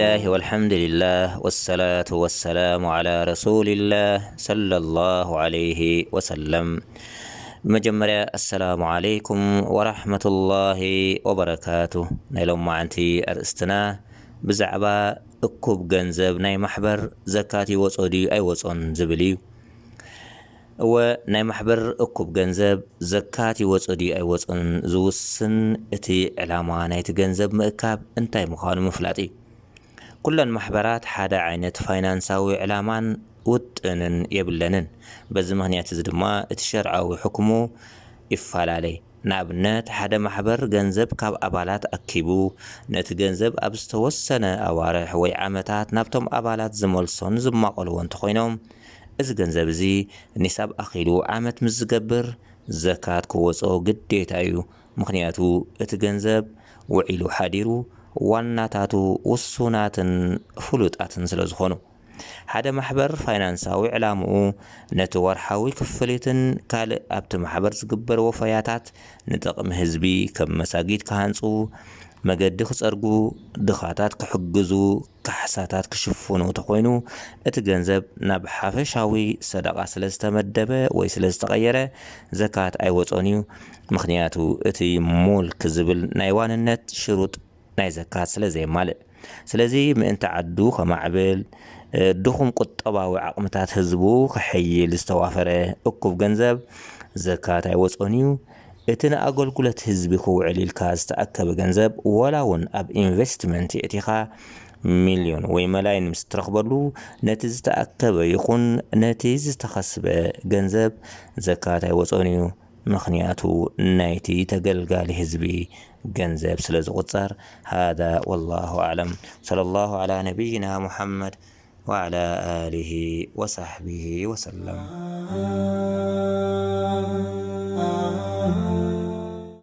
الله والحمد لله والصلاة والسلام على رسول الله صلى الله عليه وسلم. ብመጀመርያ ኣሰላሙ ዓለይኩም ወራሕመቱላሂ ወበረካቱ። ናይ ሎማዓንቲ ኣርእስትና ብዛዕባ እኩብ ገንዘብ ናይ ማሕበር ዘካት ይወጾ ድዩ ኣይወጾን ዝብል እዩ። እወ፣ ናይ ማሕበር እኩብ ገንዘብ ዘካት ይወጾ ድዩ ኣይወጾን ዝውስን እቲ ዕላማ ናይቲ ገንዘብ ምእካብ እንታይ ምዃኑ ምፍላጥ እዩ። ኩለን ማሕበራት ሓደ ዓይነት ፋይናንሳዊ ዕላማን ውጥንን የብለንን። በዚ ምኽንያት እዚ ድማ እቲ ሸርዓዊ ሕክሙ ይፈላለይ። ንኣብነት፣ ሓደ ማሕበር ገንዘብ ካብ ኣባላት ኣኪቡ፣ ነቲ ገንዘብ ኣብ ዝተወሰነ ኣዋርሕ ወይ ዓመታት ናብቶም ኣባላት ዝመልሶን ዝማቐልዎ እንተኾይኖም፣ እዚ ገንዘብ እዚ ኒሳብ ኣኺሉ ዓመት ምስ ዝገብር ዘካት ክወጾ ግዴታ እዩ። ምኽንያቱ እቲ ገንዘብ ውዒሉ ሓዲሩ ዋናታቱ ውሱናትን ፍሉጣትን ስለ ዝኾኑ። ሓደ ማሕበር ፋይናንሳዊ ዕላምኡ ነቲ ወርሓዊ ክፍሊትን ካልእ ኣብቲ ማሕበር ዝግበር ወፈያታት ንጥቕሚ ህዝቢ ከም መሳጊድ ክሃንጹ፣ መገዲ ክጸርጉ፣ ድኻታት ክሕግዙ፣ ካሕሳታት ክሽፍኑ ተኾይኑ፣ እቲ ገንዘብ ናብ ሓፈሻዊ ሰደቓ ስለ ዝተመደበ ወይ ስለ ዝተቐየረ ዘካት ኣይወጾን እዩ። ምኽንያቱ እቲ ሙልክ ዝብል ናይ ዋንነት ሽሩጥ ናይ ዘካት ስለ ዘየማልእ። ስለዚ ምእንቲ ዓዱ ከማዕብል፣ ድኹም ቁጠባዊ ዓቕምታት ህዝቡ ከሐይል ዝተዋፈረ እኩብ ገንዘብ ዘካት ኣይወጾን እዩ። እቲ ንኣገልግሎት ህዝቢ ክውዕል ኢልካ ዝተኣከበ ገንዘብ፣ ወላ እውን ኣብ ኢንቨስትመንት የእቲኻ ሚልዮን ወይ መላይን ምስ ትረኽበሉ፣ ነቲ ዝተኣከበ ይኹን ነቲ ዝተኸስበ ገንዘብ ዘካት ኣይወጾን እዩ። ምኽንያቱ ናይቲ ተገልጋሊ ህዝቢ ገንዘብ ስለ ዝቑጸር። ሃዛ ወላሁ ኣዕለም። ሰለላሁ ዓላ ነቢይና ሙሓመድ ወዓላ ኣሊሂ ወሳሕቢሂ ወሰለም።